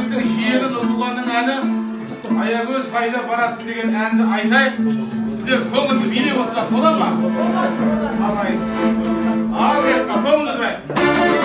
Жігіттің жиені Нұртуғанның әні «Аягөз, қайда барасың» деген әнді айтайық. Сіздер көңілді билеп отырсақ, бола ма, ағайын? Ал, кеттік, көңілді тұрайық.